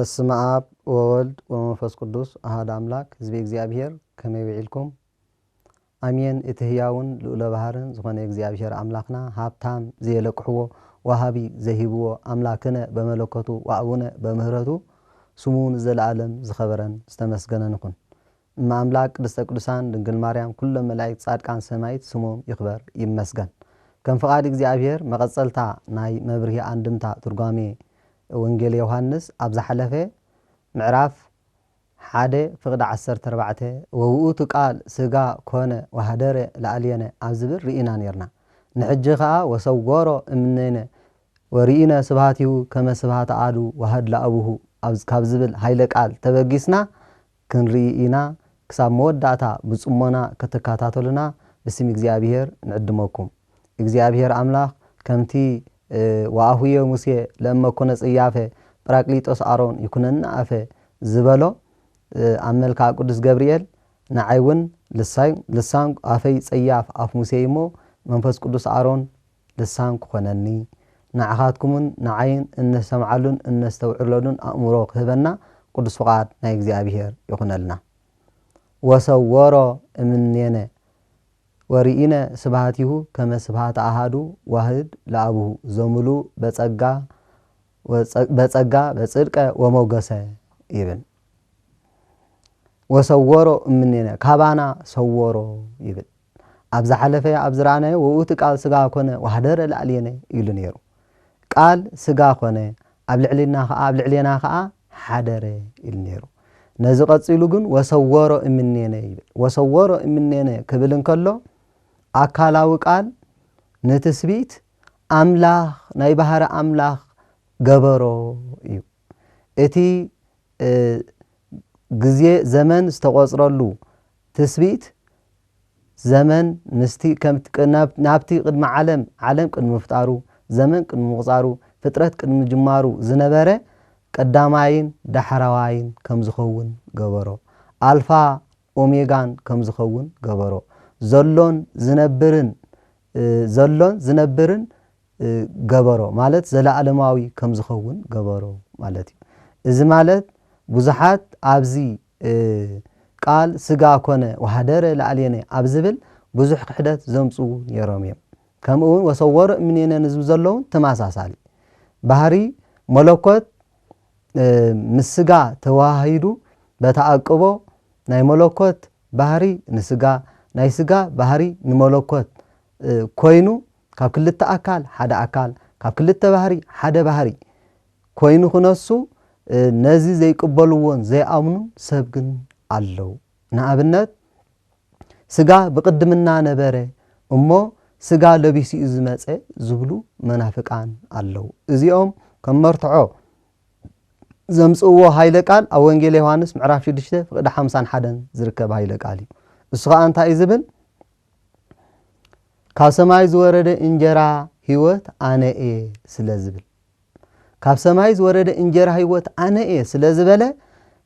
በስመ አብ ወወልድ ወመንፈስ ቅዱስ አሐዱ አምላክ። ህዝቢ እግዚኣብሔር ከመይ ውዒልኩም? አሜን። እቲ ህያውን ልዑለ ባህርን ዝኾነ እግዚኣብሔር ኣምላኽና ሃብታም ዘየለቅሕዎ ወሃቢ ዘይህብዎ ኣምላክነ በመለኮቱ ወአቡነ በምህረቱ ስሙ ንዘለዓለም ዝኸበረን ዝተመስገነን ይኹን። እመ ኣምላክ ቅድስተ ቅዱሳን ድንግል ማርያም ኩሎም መላእክት ጻድቃን ሰማይት ስሞም ይኽበር ይመስገን። ከም ፍቓድ እግዚኣብሔር መቐጸልታ ናይ መብርሂ ኣንድምታ ትርጓሜ ወንጌል ዮሃንስ ኣብ ዝሓለፈ ምዕራፍ ሓደ ፍቕዲ ዓሰርተ ኣርባዕተ ወውእቱ ቃል ስጋ ኮነ ወሃደረ ለአልየነ ኣብ ዝብል ርኢና ኔርና። ንሕጂ ኸኣ ወሰወሮ እምኔነ ወርኢነ ስብሃቲሁ ከመ ስብሃተ አዱ ዋህድ ለአቡሁ ካብ ዝብል ሃይለ ቃል ተበጊስና ክንርኢ ኢና። ክሳብ መወዳእታ ብጽሞና ክትከታተሉና ብስም እግዚኣብሔር ንዕድመኩም። እግዚኣብሔር ኣምላኽ ከምቲ ወአሁየ ሙሴ ለእመኮነ ጽያፈ ጳራቅሊጦስ አሮን ይኩነኒ አፈ ዝበሎ ኣብ መልክዓ ቅዱስ ገብርኤል ንዓይ እውን ልሳን ኣፈይ ጸያፍ ኣፍ ሙሴ እሞ መንፈስ ቅዱስ አሮን ልሳን ክኾነኒ፣ ንዓኻትኩምን ንዓይን እነሰምዓሉን እነስተውዕለሉን ኣእምሮ ክህበና ቅዱስ ፍቓድ ናይ እግዚኣብሔር ይኹነልና። ወሰወሮ እምኔነ ወርኢነ ስብሃቲሁ ከመ ስብሃተ አሃዱ ዋህድ ለአቡሁ ዘምሉ በጸጋ በጸጋ በጽድቀ ወሞገሰ ይብል። ወሰወሮ እምኔነ ካባና ሰወሮ ይብል። ኣብ ዝሓለፈ ኣብ ዝረኣናዮ ወውእቱ ቃል ስጋ ኮነ ዋህደረ ለአልየነ ኢሉ ነይሩ። ቃል ስጋ ኮነ ኣብ ልዕሊና ከኣ ኣብ ልዕሌና ከኣ ሓደረ ኢሉ ነይሩ። ነዚ ቀጺሉ ግን ወሰወሮ እምኔነ ይብል። ወሰወሮ እምኔነ ክብል እንከሎ ኣካላዊ ቃል ንትስቢት ኣምላኽ ናይ ባህሪ ኣምላኽ ገበሮ እዩ። እቲ ግዜ ዘመን ዝተቖጽረሉ ትስቢት ዘመን ምስቲ ናብቲ ቅድሚ ዓለም ዓለም ቅድሚ ምፍጣሩ ዘመን ቅድሚ ምቑጻሩ ፍጥረት ቅድሚ ምጅማሩ ዝነበረ ቀዳማይን ዳሕራዋይን ከም ዝኸውን ገበሮ። ኣልፋ ኦሜጋን ከም ዝኸውን ገበሮ። ዘሎን ዝነብርን ዘሎን ዝነብርን ገበሮ ማለት ዘለኣለማዊ ከም ዝኸውን ገበሮ ማለት እዩ። እዚ ማለት ብዙሓት ኣብዚ ቃል ስጋ ኮነ ወሃደረ ለአልየነ ኣብ ዝብል ብዙሕ ክሕደት ዘምፅኡ ነይሮም እዮም። ከምኡ እውን ወሰወሮ እምኔነ ንዝብ ዘለውን ተመሳሳሊ ባህሪ መለኮት ምስ ስጋ ተዋሃሂዱ በታ ኣቅቦ ናይ መለኮት ባህሪ ንስጋ ናይ ስጋ ባህሪ ንመለኮት ኮይኑ ካብ ክልተ ኣካል ሓደ ኣካል ካብ ክልተ ባህሪ ሓደ ባህሪ ኮይኑ ክነሱ ነዚ ዘይቅበልዎን ዘይኣምኑን ሰብ ግን ኣለዉ። ንኣብነት ስጋ ብቕድምና ነበረ እሞ ስጋ ለቢሱ እዩ ዝመጸ ዝብሉ መናፍቃን ኣለዉ። እዚኦም ከም መርትዖ ዘምጽእዎ ሃይለ ቃል ኣብ ወንጌል ዮሃንስ ምዕራፍ ሽዱሽተ ፍቕዲ ሓምሳን ሓደን ዝርከብ ሃይለ ቃል እዩ። እሱ ኸኣ እንታይ እዩ ዝብል? ካብ ሰማይ ዝወረደ እንጀራ ህይወት ኣነ እየ ስለ ዝብል። ካብ ሰማይ ዝወረደ እንጀራ ህይወት ኣነ እየ ስለ ዝበለ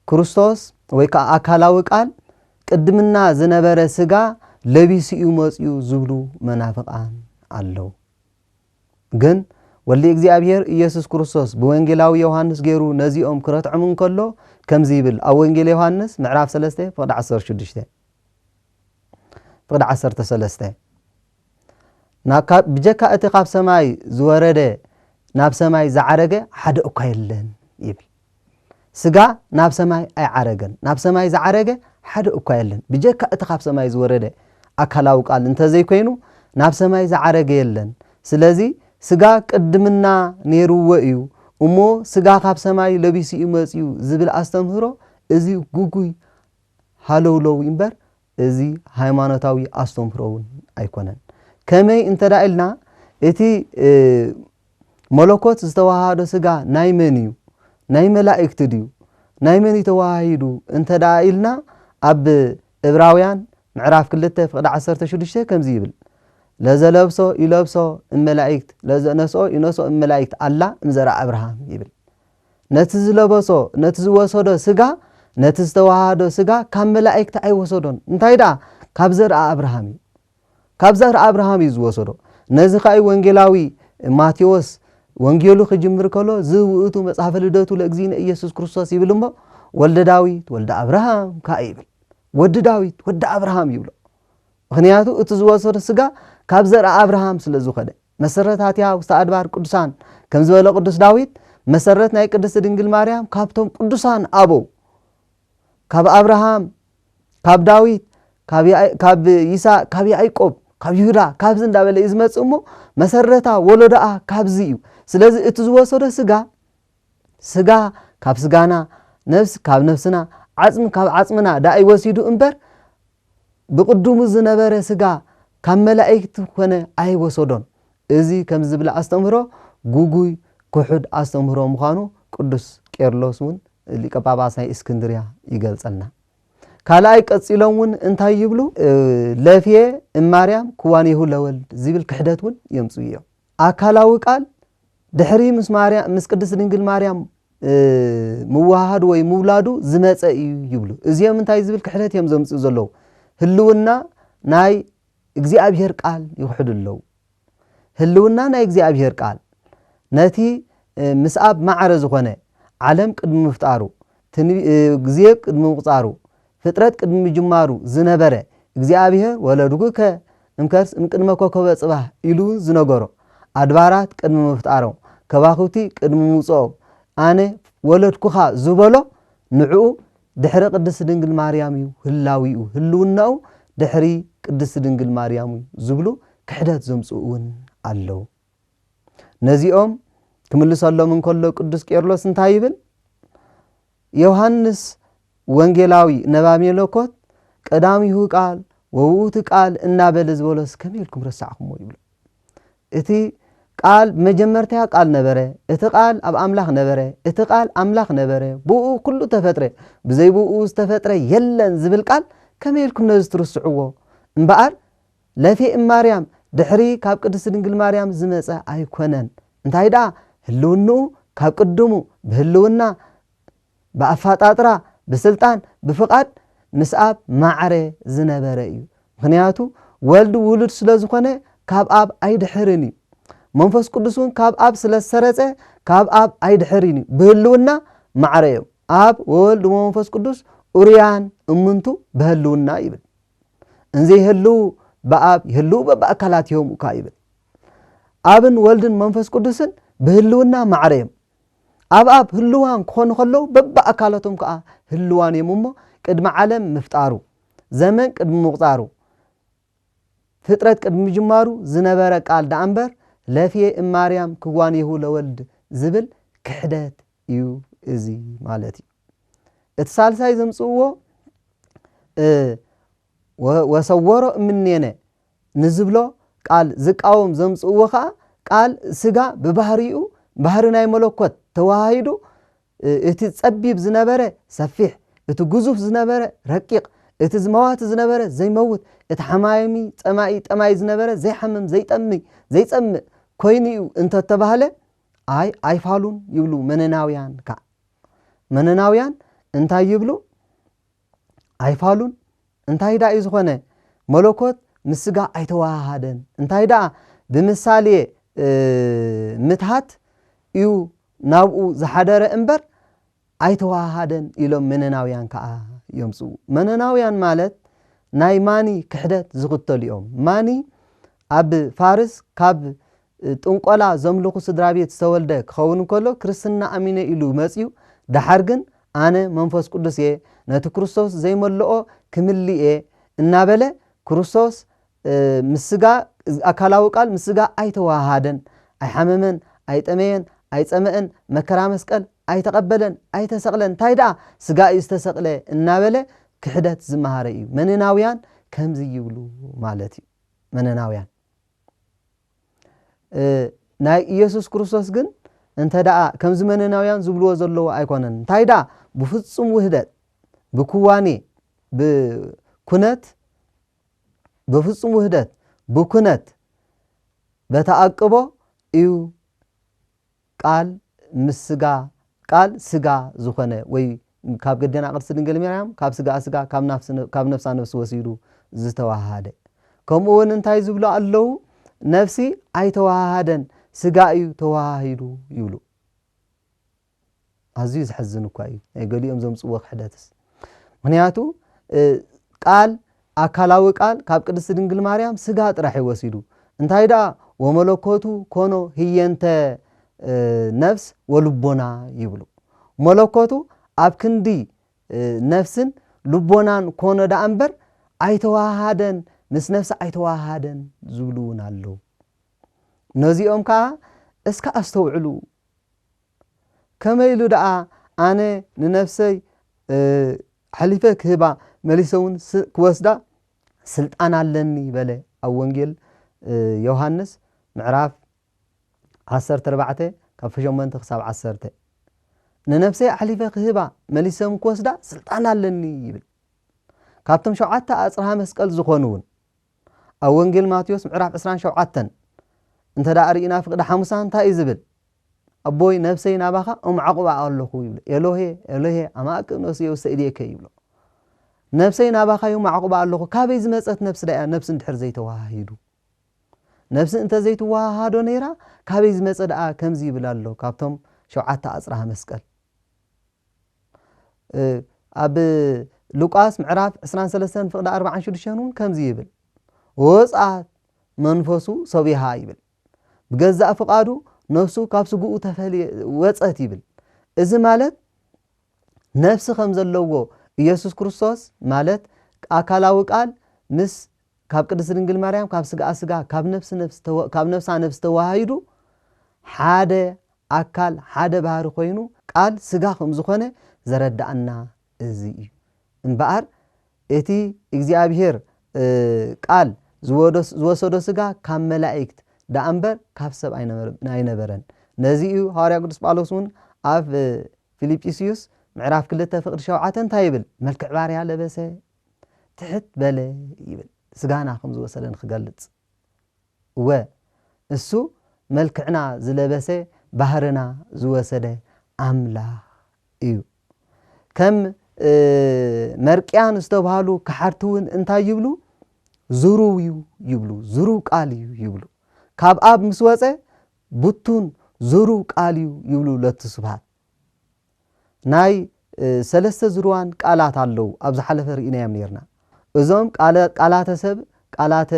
ክርስቶስ ወይ ከዓ ኣካላዊ ቃል ቅድምና ዝነበረ ስጋ ለቢሱ እዩ መፅዩ ዝብሉ መናፍቃን ኣለዉ። ግን ወልዲ እግዚኣብሔር ኢየሱስ ክርስቶስ ብወንጌላዊ ዮሃንስ ገይሩ ነዚኦም ክረትዖም እንከሎ ከምዚ ይብል ኣብ ወንጌል ዮሃንስ ምዕራፍ ሰለስተ ፍቕዲ ዓሰርተ ሽዱሽተ ፍቕዲ ዓሰርተ ሰለስተ ብጀካ እቲ ካብ ሰማይ ዝወረደ ናብ ሰማይ ዝዓረገ ሓደ እኳ የለን ይብል። ስጋ ናብ ሰማይ ኣይዓረገን። ናብ ሰማይ ዝዓረገ ሓደ እኳ የለን። ብጀካ እቲ ካብ ሰማይ ዝወረደ ኣካላዊ ቃል እንተዘይኮይኑ ናብ ሰማይ ዝዓረገ የለን። ስለዚ ስጋ ቅድምና ነይርዎ እዩ እሞ ስጋ ካብ ሰማይ ለቢሱ እዩ መፅዩ ዝብል ኣስተምህሮ እዚ ጉጉይ ሃለውለው እምበር እዚ ሃይማኖታዊ ኣስተምህሮ እውን ኣይኮነን። ከመይ እንተ ደኣ ኢልና እቲ መለኮት ዝተዋሃዶ ስጋ ናይ መን እዩ? ናይ መላእክቲ ድዩ? ናይ መን እዩ ተዋሃሂዱ እንተ ደኣ ኢልና ኣብ እብራውያን ምዕራፍ ክልተ ፍቕዲ ዓሰርተ ሽዱሽተ ከምዚ ይብል፣ ለዘለብሶ ይለብሶ እመላእክት ለዘነስኦ ይነስኦ እመላእክት ኣላ እምዘራ ኣብርሃም ይብል። ነቲ ዝለበሶ ነቲ ዝወሰዶ ስጋ ነቲ ዝተዋሃዶ ስጋ ካብ መላእክቲ ኣይወሰዶን። እንታይ ደኣ ካብ ዘርኣ ኣብርሃም እዩ። ካብ ዘርኣ ኣብርሃም እዩ ዝወሰዶ። ነዚ ከኣ ወንጌላዊ ማቴዎስ ወንጌሉ ክጅምር ከሎ ዝውእቱ መጽሓፈ ልደቱ ለእግዚእነ ኢየሱስ ክርስቶስ ይብል እሞ፣ ወልደ ዳዊት ወልደ ኣብርሃም ከኣ ይብል። ወዲ ዳዊት ወዲ ኣብርሃም ይብሎ። ምኽንያቱ እቲ ዝወሰዶ ስጋ ካብ ዘርኢ ኣብርሃም ስለ ዝኾነ። መሰረት ኣትያ ውስተ ኣድባር ቅዱሳን ከም ዝበለ ቅዱስ ዳዊት፣ መሰረት ናይ ቅድስት ድንግል ማርያም ካብቶም ቅዱሳን ኣበው፣ ካብ ኣብርሃም፣ ካብ ዳዊት፣ ካብ ያእ- ካብ ይስሐቅ፣ ካብ ያዕቆብ፣ ካብ ይሁዳ፣ ካብዚ እንዳበለ እዩ ዝመጽእ እሞ፣ መሰረታ ወለዶኣ ካብዚ እዩ። ስለዚ እቲ ዝወሰዶ ስጋ፣ ስጋ ካብ ስጋና፣ ነፍስ ካብ ነፍስና፣ ዓጽሚ ካብ ዓጽምና ዳኣ ይወሲዱ እምበር፣ ብቅድሙ ዝነበረ ስጋ ካብ መላእክቲ ኮነ ኣይወሰዶን። እዚ ከም ዝብል ኣስተምህሮ ጉጉይ ክሑድ ኣስተምህሮ ምዃኑ ቅዱስ ቄርሎስ እውን ሊቀ ጳጳስ ናይ እስክንድርያ ይገልጸልና። ካልኣይ ቀጺሎም እውን እንታይ ይብሉ? ለፍየ እማርያም ክዋኔሁ ለወልድ ዝብል ክሕደት እውን የምጽኡ እዮም። ኣካላዊ ቃል ድሕሪ ምስ ማርያ- ምስ ቅድስት ድንግል ማርያም ምውሃሃዱ ወይ ምውላዱ ዝመጸ እዩ ይብሉ። እዚኦም እንታይ ዝብል ክሕደት እዮም ዘምጽኡ ዘለዉ? ህልውና ናይ እግዚኣብሔር ቃል ይኽሕዱ ኣለዉ። ህልውና ናይ እግዚኣብሔር ቃል ነቲ ምስ ኣብ ማዕረ ዝኾነ ዓለም ቅድሚ ምፍጣሩ፣ ትንቢ- ግዜ ቅድሚ ምቁጻሩ፣ ፍጥረት ቅድሚ ምጅማሩ ዝነበረ እግዚኣብሔር ወለድኩከ እምከርስ እምቅድመ ኮከበ ጽባህ ኢሉ ዝነገሮ፣ ኣድባራት ቅድሚ ምፍጣሮም፣ ከዋኽብቲ ቅድሚ ምውጽኦም፣ ኣነ ወለድኩኻ ዝበሎ ንዕኡ ድሕሪ ቅድስት ድንግል ማርያም እዩ ህላዊኡ፣ ህልውናኡ ድሕሪ ቅድስት ድንግል ማርያም እዩ ዝብሉ ክሕደት ዘምጽኡ እውን ኣለዉ። ነዚኦም ክምልሰሎም እንከሎ ቅዱስ ቄርሎስ እንታይ ይብል? ዮሃንስ ወንጌላዊ ነባ መለኮት ቀዳሚሁ ቃል ወውእቱ ቃል እናበለ ዝበሎስ ከመይ ኢልኩም ረሳዕኩሞ ይብሎ። እቲ ቃል መጀመርታ ቃል ነበረ፣ እቲ ቃል ኣብ ኣምላኽ ነበረ፣ እቲ ቃል ኣምላኽ ነበረ፣ ብኡ ኩሉ ተፈጥረ፣ ብዘይ ብኡ ዝተፈጥረ የለን ዝብል ቃል ከመይ ኢልኩም ነዚ ትርስዕዎ? እምበኣር ለፌ እም ማርያም ድሕሪ ካብ ቅድስት ድንግል ማርያም ዝመጸ ኣይኮነን። እንታይ ደኣ ህልውንኡ ካብ ቅድሙ ብህልውና ብኣፋጣጥራ፣ ብስልጣን፣ ብፍቓድ ምስ ኣብ ማዕረ ዝነበረ እዩ። ምኽንያቱ ወልድ ውሉድ ስለ ዝኾነ ካብ ኣብ ኣይድሕርን እዩ። መንፈስ ቅዱስ እውን ካብ ኣብ ስለ ዝሰረጸ ካብ ኣብ ኣይድሕርን እዩ። ብህልውና ማዕረ እዮም። ኣብ ወወልድ ወመንፈስ ቅዱስ ኡርያን እምንቱ በህልውና ይብል። እንዘይህልው ብኣብ ይህልው በብኣካላት እዮም እኳ ይብል። ኣብን ወልድን መንፈስ ቅዱስን ብህልውና ማዕረ እዮም። ኣብ ኣብ ህልዋን ክኾኑ ከለዉ በብኣካላቶም ከዓ ህልዋን እዮም እሞ ቅድሚ ዓለም ምፍጣሩ፣ ዘመን ቅድሚ ምቑጻሩ፣ ፍጥረት ቅድሚ ምጅማሩ ዝነበረ ቃል ደኣ እምበር ለፍየ እም ማርያም ክዋኔሁ ለወልድ ዝብል ክሕደት እዩ እዚ ማለት እዩ። እቲ ሳልሳይ ዘምጽእዎ እ፣ ወ- ወሰወሮ እምኔነ ንዝብሎ ቃል ዝቃወም ዘምጽእዎ ኸኣ ቃል ስጋ ብባህሪኡ ባህሪ ናይ መለኮት ተዋሃሂዱ እ- እቲ ጸቢብ ዝነበረ ሰፊሕ፣ እቲ ግዙፍ ዝነበረ ረቂቕ፣ እቲ ዝመዋቲ ዝነበረ ዘይመውት፣ እቲ ሓማሚ ጸማኢ ጠማይ ዝነበረ ዘይሓምም ዘይጠምይ ዘይጸምእ ኮይኑ እዩ እንተተባህለ ኣይ ኣይፋሉን ይብሉ መነናውያን። ከኣ መነናውያን እንታይ ይብሉ? ኣይፋሉን። እንታይ ደኣ እዩ ዝኾነ? መለኮት ምስ ስጋ ኣይተዋሃሃደን። እንታይ ደኣ ብምሳሌ እ፣ ምትሃት እዩ ናብኡ ዝሓደረ እምበር ኣይተዋሃሃደን ኢሎም መነናውያን ከኣ የምጽኡ። መነናውያን ማለት ናይ ማኒ ክሕደት ዝኽተሉ እዮም። ማኒ ኣብ ፋርስ ካብ ጥንቆላ ዘምልኹ ስድራ ቤት ዝተወልደ ክኸውን እንከሎ ክርስትና ኣሚነ ኢሉ መጽዩ፣ ደሓር ግን ኣነ መንፈስ ቅዱስ እየ፣ ነቲ ክርስቶስ ዘይመልኦ ክምሊ እየ እናበለ ክርስቶስ እ፣ ምስ ስጋ ኣካላዊ ቃል ምስ ስጋ ኣይተዋሃሃደን፣ ኣይሓመመን፣ ኣይጠመየን፣ ኣይጸመአን፣ መከራ መስቀል ኣይተቐበለን፣ ኣይተሰቕለን። እንታይ ደኣ ስጋ እዩ ዝተሰቕለ እናበለ ክሕደት ዝመሃረ እዩ። መነናውያን ከምዚ ይብሉ ማለት እዩ። መነናውያን እ፣ ናይ ኢየሱስ ክርስቶስ ግን እንተ ደኣ ከምዚ መነናውያን ዝብልዎ ዘለዎ ኣይኮነን። እንታይ ደኣ ብፍጹም ውህደት፣ ብክዋኔ፣ ብኩነት፣ ብፍጹም ውህደት፣ ብኩነት፣ በተኣቅቦ እዩ ቃል ምስ ስጋ፣ ቃል ስጋ ዝኾነ ወይ ካብ ገደና ቅድስት ድንግል ማርያም ካብ ስጋ ስጋ ካብ ናፍስ- ካብ ነፍሳ ነፍሲ ወሲዱ ዝተዋሃደ። ከምኡ እውን እንታይ ዝብሉ ኣለዉ? ነፍሲ ኣይተዋሃሃደን፣ ስጋ እዩ ተዋሃሂዱ ይብሉ። ኣዝዩ ዘሕዝን እኳ እዩ፣ ናይ ገሊኦም ዘምጽዎ ክሕደትስ። ምኽንያቱ፣ እ፣ ቃል፣ ኣካላዊ ቃል ካብ ቅድስቲ ድንግል ማርያም ስጋ ጥራሕ እዩ ወሲዱ። እንታይ ደኣ፣ "ወመለኮቱ ኮኖ ህየንተ፣ እ፣ ነፍስ ወልቦና" ይብሉ። መለኮቱ ኣብ ክንዲ፣ እ፣ ነፍስን ልቦናን ኮኖ ደኣ እምበር፣ ኣይተዋሃሃደን፣ ምስ ነፍሲ ኣይተዋሃሃደን ዝብሉ እውን ኣለዉ። ነዚኦም ከኣ እስከ ኣስተውዕሉ። ከመይ ኢሉ ደኣ ኣነ ንነፍሰይ፣ እ፣ ኣሕሊፈ ክህባ፣ መሊሰ እውን ስ-፣ ክወስዳ ስልጣን ኣለኒ በለ? ኣብ ወንጌል፣ እ፣ ዮሃንስ ምዕራፍ ዓሰርተ ኣርባዕተ ካብ ሸሞንተ ክሳብ ዓሰርተ። ንነፍሰይ ኣሕሊፈ ክህባ፣ መሊሰ እውን ክወስዳ ስልጣን ኣለኒ ይብል። ካብቶም ሸውዓተ ኣጽርሃ መስቀል ዝኾኑ እውን ኣብ ወንጌል ማቴዎስ ምዕራፍ ዕስራን ሸውዓተን እንተ ደኣ ርኢና ፍቕዲ ሓሙሳ እንታይ እዩ ዝብል? "ኣቦይ፣ ነፍሰይ ናባኻ እማዕቑባ ኣለኹ" ይብሎ። "ኤሎሄ፣ ኤሎሄ፣ ኣማ ኣቅብኖሲ ውስተ እዴከ" ይብሎ። "ነፍሰይ ናባኻ እዩ ማዕቑባ ኣለኹ።" ካበይ ዝመጸት ነፍሲ ደኣ እያ? ነፍሲ እንድሕር ዘይተዋሃሂዱ። ነፍሲ እንተ ዘይትወሃሃዶ ነይራ፣ ካበይ ዝመጸ ደኣ ከምዚ ይብል ኣሎ ካብቶም ሸውዓተ ኣጽርሃ መስቀል? እ፣ ኣብ ሉቃስ ምዕራፍ ዕስራን ሰለስተን ፍቕዲ ኣርባዓን ሽዱሽተን እውን ከምዚ ይብል፣ "ወጻት መንፈሱ ሰቢሃ" ይብል። ብገዛእ ፍቓዱ ነፍሱ ካብ ስግኡ ተፈልየ፣ ወጸት ይብል። እዚ ማለት ነፍሲ ከም ዘለዎ ኢየሱስ ክርስቶስ ማለት ኣካላዊ ቃል ምስ ካብ ቅድስቲ ድንግል ማርያም ካብ ስጋኣ ስጋ ካብ ነፍሲ ነፍሲ ተወ-፣ ካብ ነፍሳ ነፍሲ ተዋሃሂዱ ሓደ ኣካል ሓደ ባህሪ ኮይኑ ቃል ስጋ ከም ዝኾነ ዘረዳኣና እዚ እዩ። እምበኣር እቲ እግዚኣብሔር፣ እ፣ ቃል ዝወደስ-፣ ዝወሰዶ ስጋ ካብ መላእክት ደኣ እምበር ካብ ሰብ ኣይነበረ-፣ ኣይነበረን። ነዚ እዩ ሃዋርያ ቅዱስ ጳውሎስ እውን ኣብ፣ እ፣ ፊልጵስዩስ ምዕራፍ ክልተ ፍቕዲ ሸውዓተ እንታይ ይብል? "መልክዕ ባርያ ለበሰ፣ ትሕት በለ" ይብል። ስጋና ከም ዝወሰደ ንክገልጽ። እወ፣ እሱ መልክዕና ዝለበሰ፣ ባህርና ዝወሰደ ኣምላኽ እዩ። ከም፣ እ፣ መርቅያን ዝተባህሉ ከሓድቲ እውን እንታይ ይብሉ? "ዝሩው እዩ" ይብሉ። "ዝሩው ቃል እዩ" ይብሉ። ካብ ኣብ ምስ ወጸ ብቱን ዝሩው ቃል እዩ ይብሉ ለቱ ስብሃት። ናይ፣ እ፣ ሰለስተ ዝሩዋን ቃላት ኣለዉ። ኣብ ዝሓለፈ ርኢናዮም ነርና። እዞም ቃለ-፣ ቃላተ ሰብ፣ ቃላተ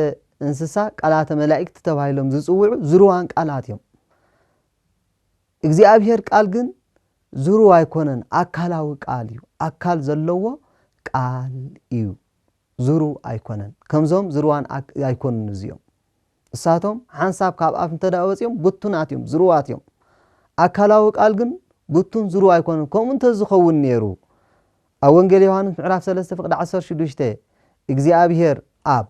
እንስሳ፣ ቃላተ መላእክት ተባሂሎም ዝጽውዑ ዝሩዋን ቃላት እዮም። እግዚኣብሔር ቃል ግን ዝሩው ኣይኮነን፣ ኣካላዊ ቃል እዩ። ኣካል ዘለዎ ቃል እዩ። ዝሩው ኣይኮነን። ከምዞም ዝሩዋን ኣክ-፣ ኣይኮኑን እዚኦም። እሳቶም ሓንሳብ ካብ ኣፍ እንተ ደኣ ወጺኦም ብቱናት እዮም፣ ዝሩዋት እዮም። ኣካላዊ ቃል ግን ብቱን ዝሩው ኣይኮነን። ከምኡ እንተ ዝኸውን ነይሩ፣ ኣብ ወንጌል ዮሃንስ ምዕራፍ ሰለስተ ፍቕዲ ዓሰርተ ሽዱሽተ እግዚኣብሔር ኣብ፣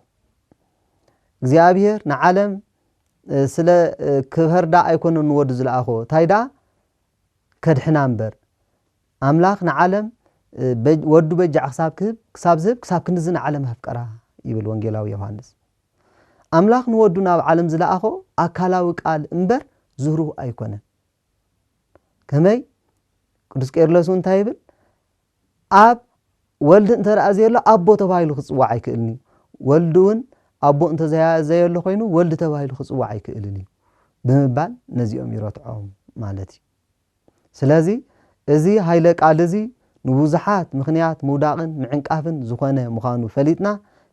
እግዚኣብሔር ንዓለም፣ እ፣ ስለ፣ እ፣ ክፈርዳ ኣይኮነን ንወዱ ዝለኣኾ። እንታይ ደኣ? ከድሕና እምበር። ኣምላኽ ንዓለም፣ እ፣ በጅ-፣ ወዱ በጃ ክሳብ ክህብ፣ ክሳብ ዝህብ፣ ክሳብ ክንድዚ ንዓለም ኣፍቀራ ይብል ወንጌላዊ ዮሃንስ። ኣምላኽ ንወዱ ናብ ዓለም ዝለኣኾ ኣካላዊ ቃል እምበር ዝሩው ኣይኮነን። ከመይ? ቅዱስ ቄርሎስ እውን እንታይ ይብል? ኣብ ወልድ እንተ ደኣ ዘየሎ ኣቦ ተባሂሉ ክጽዋዕ ኣይክእልን እዩ። ወልድ እውን ኣቦ እንተ ዘያ-፣ ዘየሎ ኮይኑ ወልድ ተባሂሉ ክጽዋዕ ኣይክእልን እዩ ብምባል ነዚኦም ይረትዖም ማለት እዩ። ስለዚ እዚ ሃይለ ቃል እዚ ንብዙሓት ምኽንያት ምውዳቕን ምዕንቃፍን ዝኾነ ምዃኑ ፈሊጥና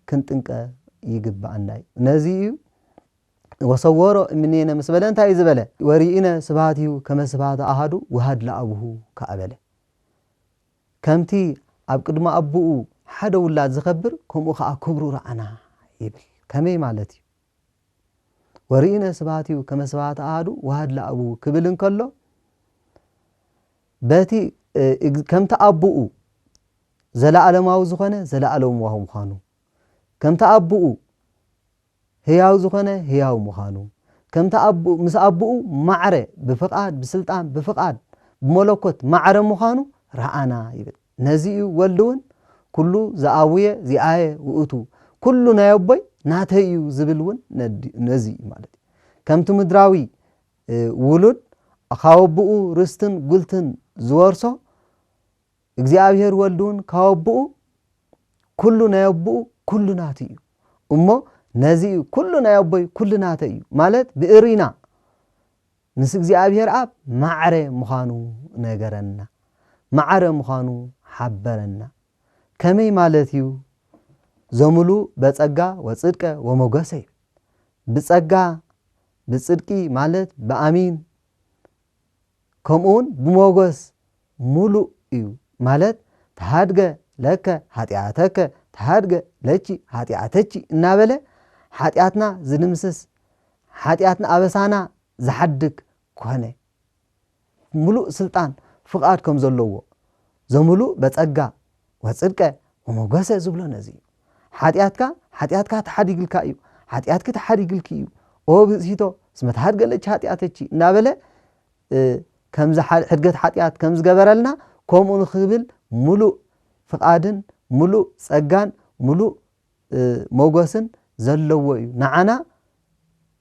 ክንጥንቀ ይግብኣና እዩ። ነዚ እዩ ወሰወሮ እምኔነ ምስ በለ እንታይ እዩ ዝበለ? "ወርኢነ ስብሃቲሁ ከመ ስብሃተ ኣሃዱ ወሃድለ ኣቡሁ" ከኣ በለ። ከምቲ ኣብ ቅድሚ ኣቦኡ ሓደ ውላድ ዝኸብር፣ ከምኡ ኸኣ ክብሩ ረኣና ይብል። ከመይ ማለት እዩ? "ወርኢነ ስብሃቲሁ ከመ ስብሃተ ኣሃዱ ወሃድለ ኣቡሁ" ክብል እንከሎ፣ በቲ፣ እ፣ እግ-፣ ከምቲ ኣቦኡ ዘለኣለማዊ ዝኾነ ዘለኣለማዊ ምዃኑ፣ ከምቲ ኣቦኡ ህያው ዝኾነ ህያው ምዃኑ፣ ከምቲ ኣቦኡ፣ ምስ ኣቦኡ ማዕረ ብፍቓድ፣ ብስልጣን፣ ብፍቓድ፣ ብመለኮት ማዕረ ምዃኑ ረኣና ይብል። ነዚ እዩ ወልድ እውን "ኩሉ ዘኣቡየ ዚኣየ ውእቱ"፣ ኩሉ ናይ ኣቦይ ናተይ እዩ ዝብል እውን ነዲ-፣ ነዚ እዩ ማለት እዩ። ከምቲ ምድራዊ፣ እ፣ ውሉድ ካብ ኣቦኡ ርስትን ጉልትን ዝወርሶ፣ እግዚኣብሔር ወልድ እውን ካብ ኣቦኡ ኩሉ ናይ ኣቦኡ ኩሉ ናቱ እዩ። እሞ ነዚ እዩ "ኩሉ ናይ ኣቦይ ኩሉ ናተይ እዩ" ማለት ብእሪና ምስ እግዚኣብሔር ኣብ ማዕረ ምዃኑ ነገረና፣ ማዕረ ምዃኑ ሓበረና። ከመይ ማለት እዩ? ዘምሉእ በጸጋ ወጽድቀ ወሞገሰ እዩ። ብጸጋ፣ ብጽድቂ ማለት ብኣሚን፣ ከምኡውን ብሞገስ ምሉእ እዩ። ማለት ተሃድገ ለከ ኃጢኣተከ፣ ተሃድገ ለኪ ኃጢኣተኪ እናበለ ሓጢኣትና ዝድምስስ፣ ሓጢኣትና ኣበሳና ዝሓድግ ኮነ። ምሉእ ስልጣን ፍቓድ ከም ዘለዎ፣ ዘምሉእ በጸጋ ወጽድቀ ወሞገሰ ዝብሎ ነዚ እዩ። ሓጢኣትካ፣ ሓጢኣትካ ተሓዲግልካ እዩ፣ ሓጢኣትኪ ተሓዲግልኪ እዩ። ኦ ብእሲቶ እስመ ተሃድገ ለኪ ኃጢኣተኪ እናበለ፣ እ፣ ከምዚ ሓ-፣ ሕድገት ሓጢኣት ከም ዝገበረልና፣ ከምኡ ንኽብል ምሉእ ፍቓድን ምሉእ ጸጋን ምሉእ፣ እ፣ ሞገስን ዘለዎ እዩ። ንዓና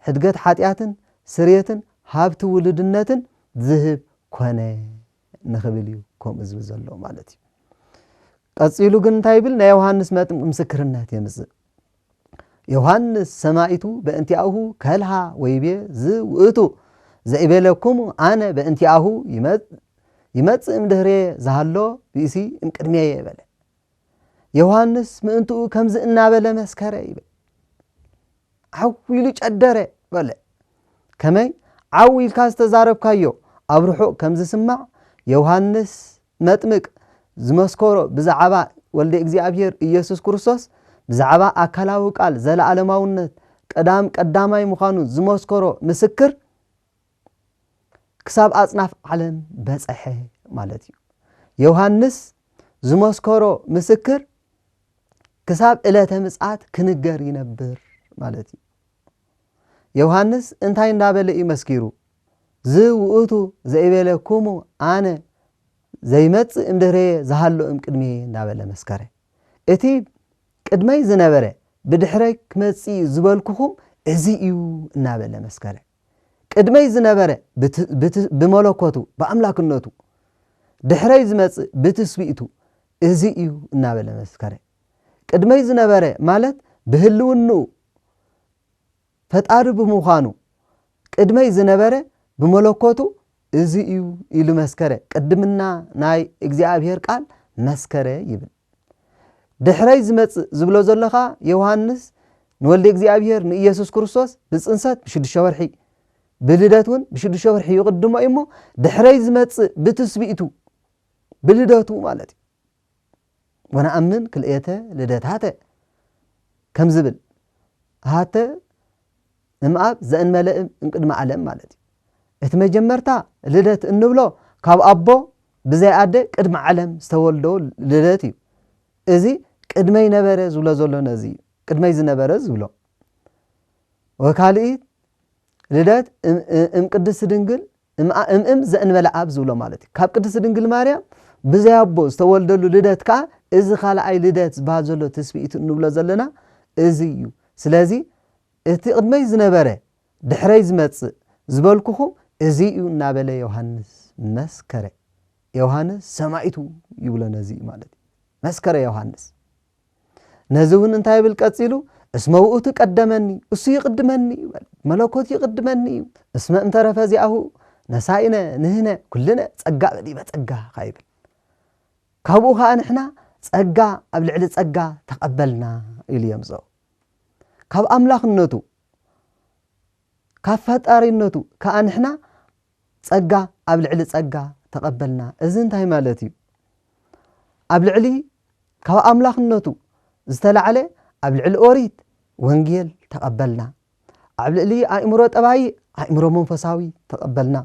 ሕድገት ሓጢኣትን ስርየትን ሃብቲ ውሉድነትን ዝህብ ኮነ ንኽብል እዩ ከምኡ ዝብል ዘሎ ማለት እዩ። ቀጺሉ ግን እንታይ ይብል? ናይ ዮሃንስ መጥምቅ ምስክርነት የምጽእ። ዮሃንስ ሰማይቱ በእንቲኣሁ ከልሃ ወይቤ፣ ዝ ውእቱ ዘኢቤለኩሙ ኣነ በእንቲኣሁ ይመጽ-፣ ይመጽእ እምድህሬ ዝሃሎ ብእሲ እምቅድሜየ በለ። ዮሃንስ ምእንትኡ ከምዚ እናበለ መስከረ ይብል። ዓው ኢሉ ጨደረ በለ። ከመይ? ዓው ኢልካ ዝተዛረብካዮ ኣብ ርሑቕ ከም ዝስማዕ፣ ዮሃንስ መጥምቅ ዝመስከሮ ብዛዕባ ወልደ እግዚኣብሔር ኢየሱስ ክርስቶስ፣ ብዛዕባ ኣካላዊ ቃል ዘለዓለማውነት ቀዳም ቀዳማይ ምዃኑ ዝመስከሮ ምስክር ክሳብ ኣጽናፍ ዓለም በጸሐ ማለት እዩ። ዮሃንስ ዝመስከሮ ምስክር ክሳብ ዕለተ ምጽኣት ክንገር ይነብር ማለት እዩ። ዮሃንስ እንታይ እንዳበለ እዩ መስኪሩ? "ዝ ውእቱ ዘይቤለኩሙ ኣነ ዘይመጽእ እምድህረየ ዝሃሎ እምቅድሜ" እንዳበለ መስከረ። እቲ ቅድመይ ዝነበረ ብድሕረይ ክመጽእ እዩ ዝበልኩኹም እዚ እዩ እናበለ መስከረ። ቅድመይ ዝነበረ ብት-፣ ብት-፣ ብመለኮቱ፣ ብኣምላክነቱ፣ ድሕረይ ዝመጽእ ብትስብእቱ እዚ እዩ እናበለ መስከረ። ቅድመይ ዝነበረ ማለት ብህልውንኡ ፈጣሪ ብምዃኑ ቅድመይ ዝነበረ ብመለኮቱ እዚ እዩ ኢሉ መስከረ። ቅድምና ናይ እግዚኣብሔር ቃል መስከረ ይብል። ድሕረይ ዝመጽእ ዝብሎ ዘሎ ኸኣ ዮሃንስ ንወልደ እግዚኣብሔር ንኢየሱስ ክርስቶስ ብጽንሰት ብሽዱሽተ ወርሒ፣ ብልደት እውን ብሽዱሽተ ወርሒ ይቕድሞ እዩ እሞ፣ ድሕረይ ዝመጽእ ብትስብእቱ፣ ብልደቱ ማለት እዩ። "ወነኣምን ክልኤተ ልደታተ" ከም ዝብል፣ ሃተ እምኣብ ዘእንመለ እም ቅድመ ዓለም ማለት እዩ። እቲ መጀመርታ ልደት እንብሎ ካብ ኣቦ ብዘይ ኣደ ቅድሚ ዓለም ዝተወልዶ ልደት እዩ። እዚ ቅድመይ ነበረ ዝብሎ ዘሎ ነዚ እዩ። ቅድመይ ዝነበረ ዝብሎ። ወካልኢት ልደት እም፣ እም ቅድስቲ ድንግል እም፣ እም፣ እም ዘእንበለ ኣብ ዝብሎ ማለት እዩ። ካብ ቅድስቲ ድንግል ማርያም ብዘይ ኣቦ ዝተወልደሉ ልደት ከኣ እዚ ካልኣይ ልደት ዝበሃል ዘሎ ትስብእቱ እንብሎ ዘለና እዚ እዩ። ስለዚ እቲ ቅድመይ ዝነበረ ድሕረይ ዝመጽእ ዝበልኩኹም እዚ እዩ እናበለ ዮሃንስ መስከረ። ዮሃንስ ሰማይቱ ይብሎ ነዚ እዩ ማለት እዩ። መስከረ ዮሃንስ። ነዚ እውን እንታይ ይብል ቀጺሉ? "እስመ ውእቱ ቀደመኒ፣ እሱ ይቕድመኒ" ይበል። "መለኮት ይቕድመኒ እዩ። እስመ እምተረፈ ዚኣሁ ነሳኢነ ንህነ ኩልነ ጸጋ በዲበ ጸጋ" ኸኣ ይብል። "ካብኡ ኸኣ ንሕና ጸጋ ኣብ ልዕሊ ጸጋ ተቐበልና" ኢሉ የምጽኦ። ካብ ኣምላኽነቱ፣ ካብ ፈጣሪነቱ ከኣ ንሕና ጸጋ ኣብ ልዕሊ ጸጋ ተቐበልና። እዚ እንታይ ማለት እዩ? ኣብ ልዕሊ፣ ካብ ኣምላኽነቱ ዝተላዕለ ኣብ ልዕሊ ኦሪት ወንጌል ተቐበልና። ኣብ ልዕሊ ኣእምሮ ጠባይ ኣእምሮ መንፈሳዊ ተቐበልና።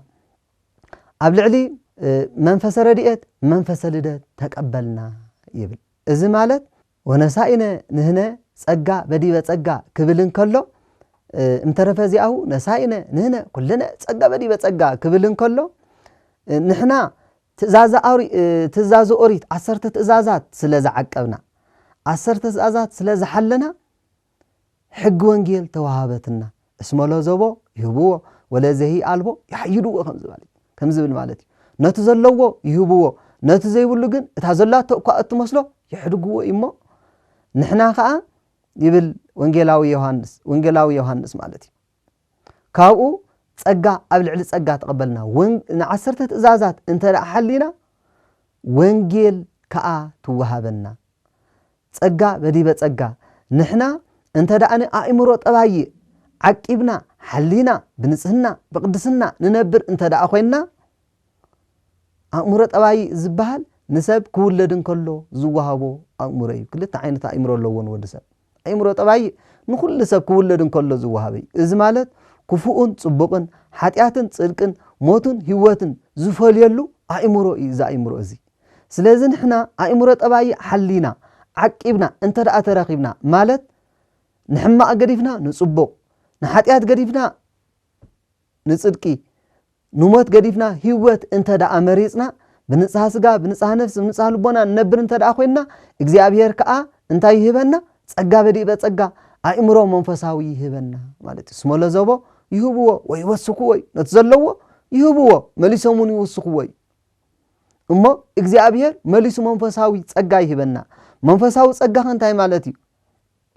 ኣብ ልዕሊ፣ እ፣ መንፈሰ ረድኤት መንፈሰ ልደት ተቐበልና ይብል። እዚ ማለት "ወነሳኢነ ንህነ ጸጋ በዲበ ጸጋ" ክብል እንከሎ፣ እ፣ "እምተረፈ ዚኣሁ ነሳኢነ ንህነ ኩልነ ጸጋ በዲበ ጸጋ" ክብል እንከሎ፣ እ፣ ንሕና ትእዛዘ ኣውሪ-፣ እ፣ ትእዛዘ ኦሪት፣ ዓሰርተ ትእዛዛት ስለ ዝዓቀብና፣ ዓሰርተ ትእዛዛት ስለ ዝሓለና፣ ሕጊ ወንጌል ተዋሃበትና። "እስመ ለዘቦ ይህብዎ ወለዘሂ ኣልቦ ያሕይድዎ" ከም ዝበለ፣ ከም ዝብል ማለት እዩ። ነቲ ዘለዎ ይህብዎ፣ ነቲ ዘይብሉ ግን እታ ዘላቶ እኳ እትመስሎ የሕድግዎ እዩ እሞ፣ ንሕና ኸኣ ይብል ወንጌላዊ ዮሃንስ፣ ወንጌላዊ ዮሃንስ ማለት እዩ። ካብኡ ጸጋ ኣብ ልዕሊ ጸጋ ተቐበልና። ወን-፣ ንዓሰርተ ትእዛዛት እንተ ደኣ ሓሊና፣ ወንጌል ከኣ ትወሃበና። ጸጋ በዲበ ጸጋ። ንሕና እንተ ደኣ ንኣእምሮ ጠባይእ ዓቂብና፣ ሓሊና፣ ብንጽህና፣ ብቅድስና ንነብር እንተ ደኣ ኮይንና፣ ኣእምሮ ጠባይእ ዝበሃል ንሰብ ክውለድ እንከሎ ዝወሃቦ ኣእምሮ እዩ። ክልተ ዓይነት ኣእምሮ ኣለዎ ንወዲ ሰብ። ኣእምሮ ጠባይእ ንኹሉ ሰብ ክውለድ እንከሎ ዝወሃብ እዩ። እዚ ማለት ክፉኡን ጽቡቕን፣ ሓጢኣትን ጽድቅን፣ ሞትን ህይወትን ዝፈልየሉ ኣእምሮ እዩ እዚ ኣእምሮ እዚ። ስለዚ ንሕና ኣእምሮ ጠባይእ ሓሊና፣ ዓቂብና እንተ ደኣ ተረኺብና፣ ማለት ንሕማቕ ገዲፍና ንጽቡቕ፣ ንሓጢኣት ገዲፍና ንጽድቂ፣ ንሞት ገዲፍና ህይወት እንተ ደኣ መሪጽና፣ ብንጽሃ ስጋ፣ ብንጽሃ ነፍሲ፣ ብንጽሃ ልቦና ንነብር እንተ ደኣ ኮይንና፣ እግዚኣብሔር ከኣ እንታይ ይህበና? ጸጋ በዲበ ጸጋ፣ ኣእምሮ መንፈሳዊ ይህበና ማለት እዩ። ስመ ለዘቦ ይህብዎ ወይ ይወስኽዎ እዩ። ነቲ ዘለዎ ይህብዎ፣ መሊሶም እውን ይውስኽዎ እዩ። እሞ እግዚኣብሔር መሊሱ መንፈሳዊ ጸጋ ይህበና። መንፈሳዊ ጸጋ ከ እንታይ ማለት እዩ?